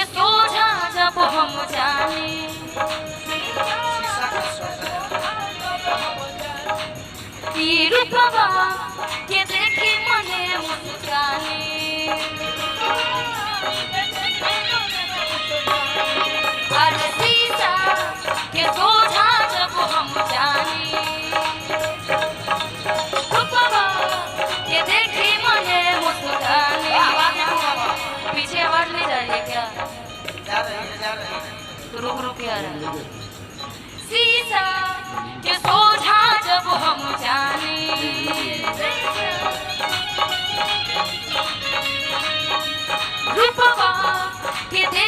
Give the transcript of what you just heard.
सोझा जब हम जाने। शीशा के सोझा। ई रूपवा के देखी मने मुस्काने। अरे शीशा के सोझा जब हम जाने, रूपवा के देखी मने मुस्काने। वाह, वाह, वाह, वाह। पीछे आवाज नहीं जा रही है क्या? जा रही है, जा रही है। तो रुक रुक के आ रहा है। शीशा के सोझा जब हम जाने, रूपवा के